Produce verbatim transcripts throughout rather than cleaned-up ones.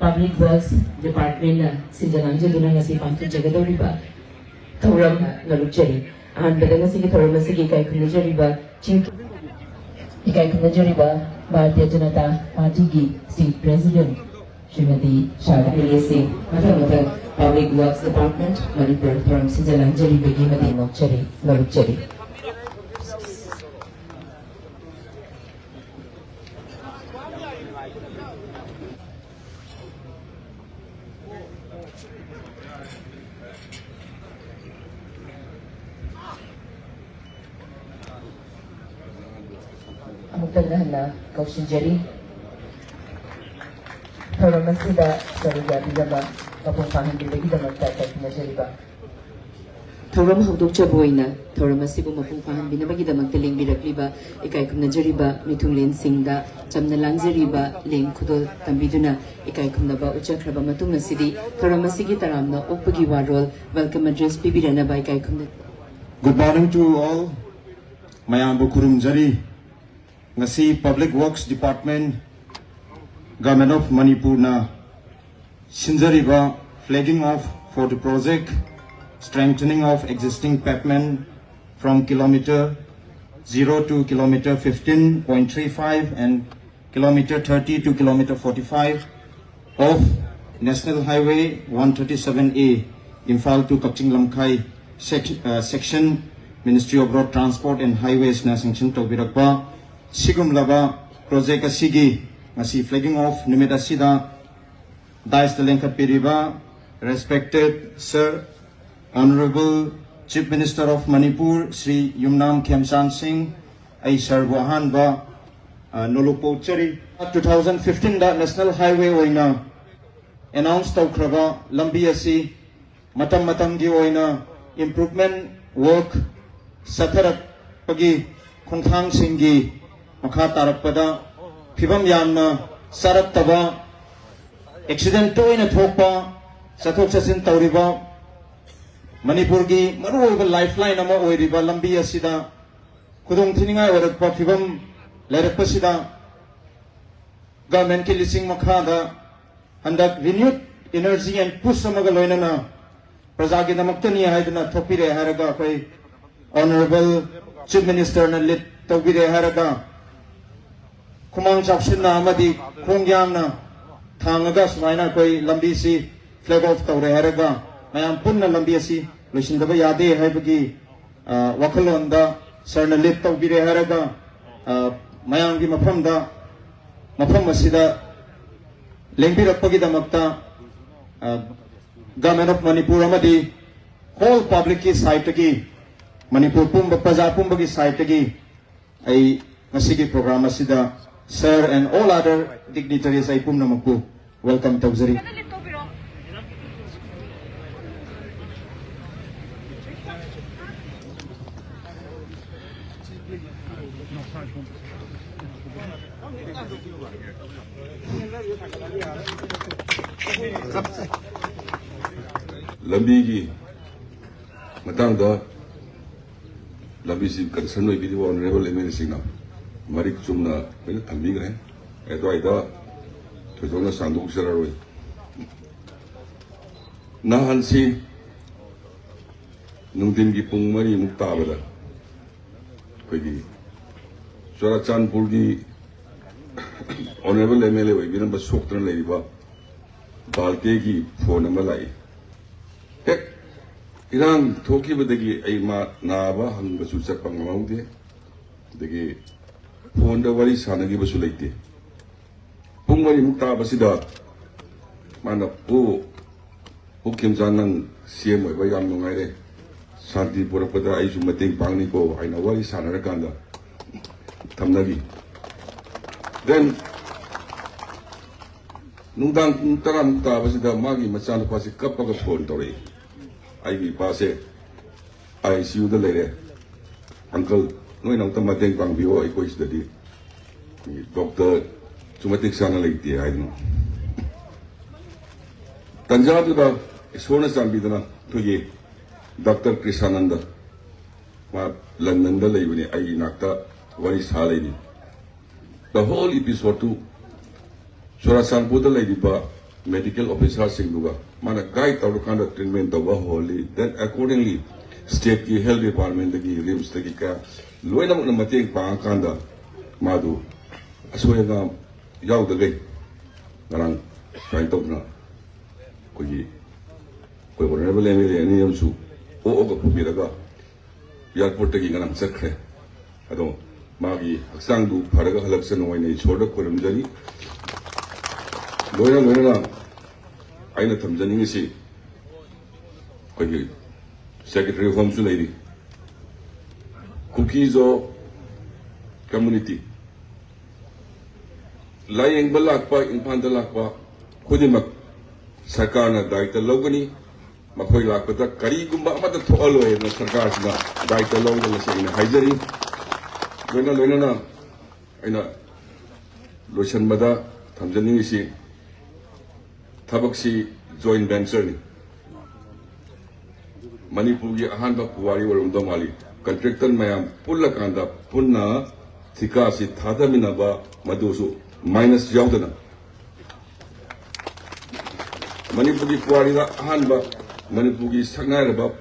Public Works Departmentꯅ ꯁꯤꯟꯖ ꯂꯥꯡꯖꯗꯨꯅ ꯉꯁꯤ ꯄꯥꯡꯊꯣꯛꯆꯒꯗꯧꯔꯤꯕ ꯊꯧꯔꯝ ꯅꯣꯂꯨꯛꯆꯔꯤ꯫ ꯑꯍꯥꯟꯕꯗ ꯉꯁꯤꯒꯤ ꯊꯧꯔꯝ ꯑꯁꯤꯒꯤ ꯏꯀꯥꯏ ꯈꯨꯝꯅꯖꯔꯤꯕ Chief, ꯏꯀꯥꯏ ꯈꯨꯝꯅꯖꯔꯤꯕ ꯚꯥꯔꯇꯤꯌ ꯖꯅꯇꯥ ꯄꯥꯔꯇꯤꯒꯤ State President ꯁ꯭ꯔꯤꯃꯇꯤ ꯁꯥꯔꯗꯥ ꯑꯁꯤ ꯃꯊꯪ ꯃꯊꯪ Public Works Department ꯃꯅꯤꯄꯨꯔ ꯊꯧꯔꯝ ꯁꯤꯟꯖ ꯂꯥꯡꯖꯔꯤꯕꯒꯤ ꯃꯇꯦꯡ ꯂꯧꯖꯔꯤ, ꯂꯧꯖꯔꯤ꯫ ꯑꯃꯨꯛꯇꯪ ꯍꯟꯅ ꯀꯧꯁꯤꯟꯖꯔꯤ꯫ ꯊꯧꯔꯝ ꯑꯁꯤꯗ ꯁꯔꯨꯛ ꯌꯥꯕꯤꯅꯕ ꯃꯄꯨꯡ ꯐꯥꯍꯟꯕꯤꯕꯒꯤꯗꯃꯛꯇ ꯇꯛꯅꯖꯔꯤꯕ꯫ ꯊꯧꯔꯝ ꯍꯧꯗꯣꯛꯆꯕ ꯑꯣꯏꯅ ꯊꯧꯔꯝ ꯑꯁꯤꯕꯨ ꯃꯄꯨꯡ ꯐꯥꯍꯟꯕꯤꯅꯕꯒꯤꯗꯃꯛꯇ ꯂꯦꯡꯕꯤꯔꯛꯂꯤꯕ ꯏꯀꯥꯏ ꯈꯨꯝꯅꯖꯔꯤꯕ ꯃꯤꯊꯨꯡꯂꯦꯟꯁꯤꯡꯗ ꯆꯝꯅ ꯂꯥꯡꯖꯔꯤꯕ ꯂꯦꯡ ꯈꯨꯗꯣꯜ ꯇꯝꯕꯤꯗꯨꯅ ꯏꯀꯥꯏ ꯈꯨꯝꯅꯕ ꯎꯠꯆꯈ꯭ꯔꯕ ꯃꯇꯨꯡ ꯑꯁꯤꯗꯤ ꯊꯧꯔꯝ ꯑꯁꯤꯒꯤ ꯇꯔꯥꯝꯅ ꯑꯣꯛꯄꯒꯤ ꯋꯥꯔꯣꯜ, welcome address ꯄꯤꯕꯤꯔꯛꯅꯕ ꯏꯀꯥꯏ ꯈꯨꯝꯅ- Good morning to all. ꯃꯌꯥꯝꯕꯨ ꯈꯨꯔꯨꯝꯖꯔꯤ꯫ ꯉꯁꯤ Public Works Department, Government of ꯃꯅꯤꯄꯨꯔꯅ ꯁꯤꯟꯖꯔꯤꯕ flagging off for the project strengthening of existing pavement from kilometer zero to kilometer fifteen point three five and kilometer thirty to kilometer forty-five of National Highway one thirty-seven A, Imphal to Kakching Lamkhai sec-, uh, section, Ministry of Road Transport and Highways ꯅ sanction ꯇꯧꯕꯤꯔꯛꯄ ꯁꯤꯒꯨꯝꯂꯕ project ꯑꯁꯤꯒꯤ ꯉꯁꯤ flagging off ꯅꯨꯃꯤꯠ ꯑꯁꯤꯗ dais ꯇ ꯂꯦꯡꯈꯠꯄꯤꯔꯤꯕ respected Sir Honorable Chief Minister of Manipur, Shri ꯌꯨꯝꯅꯥꯝ ꯈꯦꯝꯆꯥꯟ ꯁꯤꯡ, ꯑꯩ sir ꯕꯨ ꯑꯍꯥꯟꯕ, ꯑ, ꯅꯣꯂꯨꯛꯄ ꯎꯠꯆꯔꯤ꯫ Two thousand fifteen ꯗ National Highway ꯑꯣꯏꯅ announce ꯇꯧꯈ꯭ꯔꯕ ꯂꯝꯕꯤ ꯑꯁꯤ ꯃꯇꯝ ꯃꯇꯝꯒꯤ ꯑꯣꯏꯅ improvement work ꯆꯠꯊꯔꯛꯄꯒꯤ ꯈꯣꯡꯊꯥꯡꯁꯤꯡꯒꯤ ꯃꯈꯥ ꯇꯥꯔꯛꯄꯗ ꯐꯤꯕꯝ ꯌꯥꯝꯅ ꯆꯥꯔꯛꯇꯕ, accident ꯇꯣꯏꯅ ꯊꯣꯛꯄ, ꯆꯠꯊꯣꯛ ꯆꯠꯁꯤꯟ ꯇꯧꯔꯤꯕ ꯃꯅꯤꯄꯨꯔꯒꯤ ꯃꯔꯨꯑꯣꯏꯕ lifeline ꯑꯃ ꯑꯣꯏꯔꯤꯕ ꯂꯝꯕꯤ ꯑꯁꯤꯗ ꯈꯨꯗꯣꯡ ꯊꯤꯅꯤꯡꯉꯥꯏ ꯑꯣꯏꯔꯛꯄ ꯐꯤꯕꯝ ꯂꯩꯔꯛꯄꯁꯤꯗ government ꯀꯤ ꯂꯤꯁꯤꯡ ꯃꯈꯥꯗ ꯍꯟꯗꯛ renewed energy and push ꯑꯃꯒ ꯂꯣꯏꯅꯅ ꯄ꯭ꯔꯖꯥꯒꯤꯗꯃꯛꯇꯅꯤ ꯍꯥꯏꯗꯨꯅ ꯊꯣꯛꯄꯤꯔꯦ ꯍꯥꯏꯔꯒ, ꯑꯩꯈꯣꯏ Honourable Chief Minister ꯅ lead ꯇꯧꯕꯤꯔꯦ ꯍꯥꯏꯔꯒ, ꯈꯨꯃꯥꯡ ꯆꯥꯎꯁꯤꯟꯅ ꯑꯃꯗꯤ ꯈꯣꯡ ꯌꯥꯡꯅ ꯊꯥꯡꯉꯒ ꯁꯨꯃꯥꯏꯅ ꯑꯩꯈꯣꯏ ꯂꯝꯕꯤꯁꯤ flag off ꯇꯧꯔꯦ ꯍꯥꯏꯔꯒ, ꯃꯌꯥꯝ ꯄꯨꯟꯅ ꯂꯝꯕꯤ ꯑꯁꯤ ꯂꯣꯏꯁꯤꯟꯗꯕ ꯌꯥꯗꯦ ꯍꯥꯏꯕꯒꯤ, ꯑ, ꯋꯥꯈꯜꯂꯣꯟꯗ sir ꯅ lead ꯇꯧꯕꯤꯔꯦ ꯍꯥꯏꯔꯒ, ꯑ, ꯃꯌꯥꯝꯒꯤ ꯃꯐꯝꯗ, ꯃꯐꯝ ꯑꯁꯤꯗ ꯂꯦꯡꯕꯤꯔꯛꯄꯒꯤꯗꯃꯛꯇ, ꯑ, Government of Manipur ꯑꯃꯗꯤ whole public ꯀꯤ side ꯇꯒꯤ, ꯃꯅꯤꯄꯨꯔ ꯄꯨꯝꯕ, ꯄ꯭ꯔꯖꯥ ꯄꯨꯝꯕꯒꯤ side ꯇꯒꯤ ꯑꯩ ꯉꯁꯤꯒꯤ program ꯑꯁꯤꯗ sir and all other dignitaries ꯑꯩ ꯄꯨꯝꯅꯃꯛꯄꯨ welcome ꯇꯧꯖꯔꯤ꯫ ꯂꯝꯕꯤꯒꯤ ꯃꯇꯥꯡꯗ ꯂꯝꯕꯤꯁꯤ concern ꯑꯣꯏꯕꯤꯔꯤꯕ Honourable M L A ꯁꯤꯡꯅ ꯃꯔꯤꯛ ꯆꯨꯝꯅ ꯂꯣꯏꯅ ꯊꯝꯕꯤꯈ꯭ꯔꯦ꯫ ꯑꯗꯨꯋꯥꯏꯗ ꯊꯣꯏꯗꯣꯛꯅ ꯁꯥꯡꯗꯣꯛꯆꯔꯔꯣꯏ꯫ ꯅꯍꯥꯟꯁꯤ ꯅꯨꯡꯊꯤꯟꯒꯤ ꯄꯨꯡ ꯃꯔꯤꯃꯨꯛ ꯇꯥꯕꯗ ꯑꯩꯈꯣꯏꯒꯤ ꯆꯨꯔꯥꯆꯥꯟꯄꯨꯔꯒꯤ Honourable M L A ꯑꯣꯏꯕꯤꯔꯝꯕ ꯁꯣꯛꯇꯨꯅ ꯂꯩꯔꯤꯕ ꯕꯥꯜꯇꯦꯒꯤ phone ꯑꯃ ꯂꯥꯛꯏ꯫ ꯍꯦꯛ ꯏꯔꯥꯡ ꯊꯣꯛꯈꯤꯕꯗꯒꯤ ꯑꯩ ꯃꯥ ꯅꯥꯕ ꯍꯪꯕꯁꯨ ꯆꯠꯄ ꯉꯝꯍꯧꯗꯦ꯫ ꯑꯗꯒꯤ phone ꯗ ꯋꯥꯔꯤ ꯁꯥꯟꯅꯈꯤꯕꯁꯨ ꯂꯩꯇꯦ꯫ ꯄꯨꯡ ꯃꯔꯤꯃꯨꯛ ꯇꯥꯕꯁꯤꯗ ꯃꯥꯅ, "ꯑꯣ, ꯑꯣ ꯈꯦꯝꯆꯥꯟ, ꯅꯪ C M ꯑꯣꯏꯕ ꯌꯥꯝ ꯅꯨꯡꯉꯥꯏꯔꯦ꯫ ꯁꯥꯟꯇꯤ ꯄꯨꯔꯛꯄꯗ ꯑꯩꯁꯨ ꯃꯇꯦꯡ ꯄꯥꯡꯅꯤꯀꯣ" ꯍꯥꯏꯅ ꯋꯥꯔꯤ ꯁꯥꯟꯅꯔꯀꯥꯟꯗ ꯊꯝꯅꯈꯤ꯫ Then ꯅꯨꯡꯗꯥꯡ ꯄꯨꯡ ꯇꯔꯥꯃꯨꯛ ꯇꯥꯕꯁꯤꯗ ꯃꯥꯒꯤ ꯃꯆꯥꯅꯨꯄꯥꯁꯤ ꯀꯞꯄꯒ phone ꯇꯧꯔꯛꯏ꯫ "ꯑꯩꯒꯤ ꯏꯄꯥꯁꯦ I C U ꯗ ꯂꯩꯔꯦ꯫ Uncle, ꯅꯣꯏꯅ ꯑꯝꯇ ꯃꯇꯦꯡ ꯄꯥꯡꯕꯤꯌꯣ, ꯑꯩꯈꯣꯏ ꯁꯤꯗꯗꯤ doctor ꯁꯨ ꯃꯇꯤꯛ ꯆꯥꯅ ꯂꯩꯇꯦ" ꯍꯥꯏꯗꯅ꯫ ꯇꯟꯖꯥꯗꯨꯗ ꯏꯁꯣꯔꯅ ꯆꯥꯟꯕꯤꯗꯅ ꯑꯩꯈꯣꯏꯒꯤ Doctor ꯀ꯭ꯔꯤꯁꯥꯅꯟꯗ, ꯃꯥ London ꯗ ꯂꯩꯕꯅꯤ, ꯑꯩꯒꯤ ꯏꯅꯥꯛꯇ ꯋꯥꯔꯤ ꯁꯥ ꯂꯩꯅꯤ꯫ The whole episode ꯇꯨ ꯆꯨꯔꯥꯆꯥꯟꯄꯨꯔꯗ ꯂꯩꯔꯤꯕ ꯃꯦꯗꯤꯀꯦꯜ ꯑꯣꯐꯤꯁꯥꯔꯁꯤꯡꯗꯨꯒ ꯃꯥꯅ ꯒꯥꯏꯗ ꯇꯧꯔꯀꯥꯟꯗ ꯇ꯭ꯔꯤꯠꯃꯦꯟ ꯇꯧꯕ ꯍꯧꯍꯜꯂꯤ꯫ Then accordingly, ꯁ꯭ꯇꯦꯠꯀꯤ ꯍꯦꯜꯊ ꯗꯤꯄꯥꯔꯠꯃꯦꯟꯗꯒꯤ, ꯔꯤꯝꯁꯇꯒꯤ ꯀꯌꯥ ꯂꯣꯏꯅꯃꯛꯅ ꯃꯇꯦꯡ ꯄꯥꯡꯉꯀꯥꯟꯗ ꯃꯥꯗꯨ ꯑꯁꯣꯏ ꯑꯉꯥꯝ ꯌꯥꯎꯗꯈꯩ ꯉꯔꯥꯡ ꯁꯨꯃꯥꯏꯅ ꯇꯧꯗꯅ ꯑꯩꯈꯣꯏꯒꯤ ꯑꯩꯈꯣꯏ ꯑꯣꯅꯔꯦꯕꯜ ꯑꯦꯝ ꯑꯦꯜ ꯑꯦ ꯑꯅꯤ ꯑꯃꯁꯨ ꯑꯣꯛꯑꯒ ꯄꯨꯕꯤꯔꯒ ꯑꯦꯌꯥꯔꯄꯣꯔꯠꯇꯒꯤ ꯉꯔꯥꯡ ꯆꯠꯈ꯭ꯔꯦ꯫ ꯑꯗꯣ ꯃꯥꯒꯤ ꯍꯛꯆꯥꯡꯗꯨ ꯐꯔꯒ ꯍꯜꯂꯛꯆꯅꯨ ꯍꯥꯏꯅ ꯏꯁꯣꯔꯗ ꯈꯣꯏꯔꯝꯖꯔꯤ꯫ ꯂꯣꯏꯅ ꯂꯣꯏꯅꯅ ꯑꯩꯅ ꯊꯝꯖꯅꯤꯡꯉꯤꯁꯤ, ꯑꯩꯈꯣꯏꯒꯤ ꯁꯦꯀ꯭ꯔꯦꯇꯔꯤ ꯍꯣꯝꯁꯨ ꯂꯩꯔꯤ, ꯀꯨꯀꯤꯖꯣ ꯀꯝꯃꯨꯅꯤꯇꯤ, ꯂꯥꯌꯦꯡꯕ ꯂꯥꯛꯄ, ꯏꯝꯐꯥꯜꯗ ꯂꯥꯛꯄ ꯈꯨꯗꯤꯡꯃꯛ ꯁꯔꯀꯥꯔꯅ ꯗꯥꯌꯤꯇ꯭ꯋ ꯂꯧꯒꯅꯤ꯫ ꯃꯈꯣꯏ ꯂꯥꯛꯄꯗ ꯀꯔꯤꯒꯨꯝꯕ ꯑꯃꯠꯇ ꯊꯣꯛꯍꯜꯂꯣꯏ ꯍꯥꯏꯗꯅ ꯁꯔꯀꯥꯔꯁꯤꯅ ꯗꯥꯌꯤꯇ꯭ꯋ ꯂꯧꯒꯅꯤ ꯍꯥꯏꯅ ꯍꯥꯏꯖꯔꯤ꯫ ꯂꯣꯏꯅ ꯂꯣꯏꯅꯅ ꯑꯩꯅ ꯂꯣꯏꯁꯤꯟꯕꯗ ꯊꯝꯖꯅꯤꯡꯉꯤꯁꯤ, ꯊꯕꯛꯁꯤ ꯖꯣꯏꯟ ꯚꯦꯟꯆꯔꯅꯤ꯫ ꯃꯅꯤꯄꯨꯔꯒꯤ ꯑꯍꯥꯟꯕ ꯄꯨꯋꯥꯔꯤ ꯑꯣꯏꯔꯝꯗꯧ ꯃꯥꯜꯂꯤ꯫ ꯀꯟꯇ꯭ꯔꯦꯛꯇꯔ ꯃꯌꯥꯝ ꯄꯨꯜꯂꯀꯥꯟꯗ ꯄꯨꯟꯅ ꯊꯤꯀꯥꯁꯤ ꯊꯥꯗꯃꯤꯟꯅꯕ, ꯃꯗꯨꯁꯨ ꯃꯥꯏꯅꯁ ꯌꯥꯎꯗꯅ꯫ ꯃꯅꯤꯄꯨꯔꯒꯤ ꯄꯨꯋꯥꯔꯤꯗ ꯑꯍꯥꯟꯕ ꯃꯅꯤꯄꯨꯔꯒꯤ ꯁꯛꯅꯥꯏꯔꯕ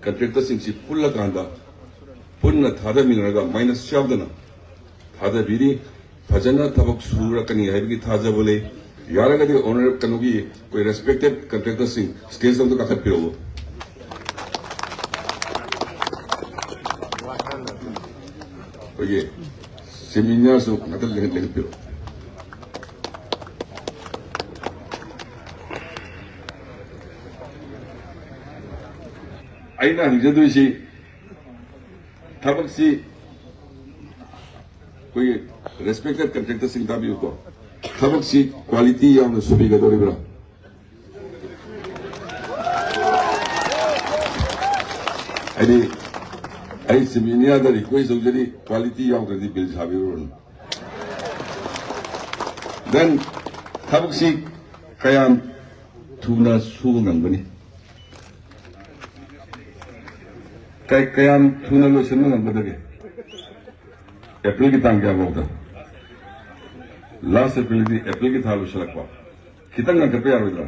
ꯀꯟꯇ꯭ꯔꯦꯛꯇꯔꯁꯤꯡꯁꯤ ꯄꯨꯜꯂꯀꯥꯟꯗ ꯄꯨꯟꯅ ꯊꯥꯗꯃꯤꯟꯅꯔꯒ ꯃꯥꯏꯅꯁ ꯌꯥꯎꯗꯅ ꯊꯥꯗꯕꯤꯔꯤ꯫ ꯐꯖꯅ ꯊꯕꯛ ꯁꯨꯔꯛꯀꯅꯤ ꯍꯥꯏꯕꯒꯤ ꯊꯥꯖꯕ ꯂꯩ꯫ ꯌꯥꯔꯒꯗꯤ ꯑꯣꯅꯔ ꯀꯩꯅꯣꯒꯤ ꯑꯩꯈꯣꯏ ꯔꯦꯁꯄꯦꯛꯇꯦꯠ ꯀꯟꯇ꯭ꯔꯦꯛꯇꯔꯁꯤꯡ ꯁ꯭ꯇꯦꯖ ꯑꯃꯗ ꯀꯥꯈꯠꯄꯤꯔꯛꯎ꯫ ꯑꯩꯈꯣꯏꯒꯤ ꯆꯤꯐ ꯏꯟꯖꯤꯅꯤꯌꯥꯔꯁꯨ ꯉꯥꯛꯇ ꯂꯦꯡꯍꯟ-, ꯂꯦꯡꯍꯟꯕꯤꯔꯛꯎ꯫ ꯑꯩꯅ ꯍꯪꯖꯗꯣꯏꯁꯤ, ꯊꯕꯛꯁꯤ ꯑꯩꯈꯣꯏꯒꯤ ꯔꯦꯁꯄꯦꯛꯇꯦꯠ ꯀꯟꯇ꯭ꯔꯦꯛꯇꯔꯁꯤꯡ ꯇꯥꯕꯤꯌꯨꯀꯣ, ꯊꯕꯛꯁꯤ ꯀ꯭ꯋꯥꯂꯤꯇꯤ ꯌꯥꯎꯅ ꯁꯨꯕꯤꯒꯗꯧꯔꯤꯕ꯭ꯔꯥ? ꯍꯥꯏꯗꯤ, ꯑꯩ ꯆꯤꯐ ꯏꯟꯖꯤꯅꯤꯌꯥꯔꯗ ꯔꯤꯀ꯭ꯋꯦꯁ ꯇꯧꯖꯔꯤ, ꯀ꯭ꯋꯥꯂꯤꯇꯤ ꯌꯥꯎꯗ꯭ꯔꯗꯤ ꯕꯤꯜ ꯁꯥꯕꯤꯔꯨꯔꯅꯨ꯫ Then ꯊꯕꯛꯁꯤ ꯀꯌꯥꯝ ꯊꯨꯅ ꯁꯨꯕ ꯉꯝꯒꯅꯤ? ꯀꯩ-, ꯀꯌꯥꯝ ꯊꯨꯅ ꯂꯣꯏꯁꯤꯟꯕ ꯉꯝꯒꯗꯒꯦ? ꯑꯦꯄ꯭ꯔꯤꯜꯒꯤ ꯇꯥꯡ ꯀꯌꯥ ꯐꯥꯎꯗ? ꯂꯥꯁ ꯑꯦꯄ꯭ꯔꯤꯜꯗꯤ, ꯑꯦꯄ꯭ꯔꯤꯜꯒꯤ ꯊꯥ ꯂꯣꯏꯁꯤꯜꯂꯛꯄ꯫ ꯈꯤꯇꯪ ꯉꯟꯈꯠꯄ ꯌꯥꯔꯣꯏꯗ꯭ꯔꯣ?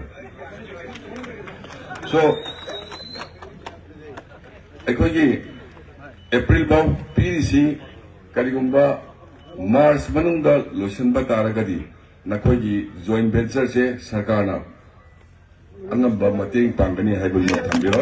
So, ꯑꯩꯈꯣꯏꯒꯤ ꯑꯦꯄ꯭ꯔꯤꯜ ꯐꯥꯎ ꯄꯤꯔꯤꯁꯤ ꯀꯔꯤꯒꯨꯝꯕ ꯃꯥꯔꯆ ꯃꯅꯨꯡꯗ ꯂꯣꯏꯁꯤꯟꯕ ꯇꯥꯔꯒꯗꯤ ꯅꯈꯣꯏꯒꯤ joint venture ꯁꯦ ꯁꯔꯀꯥꯔꯅ ꯑꯉꯝꯕ ꯃꯇꯦꯡ ꯄꯥꯡꯒꯅꯤ ꯍꯥꯏꯕꯗꯨꯃ ꯊꯝꯕꯤꯔꯣ꯫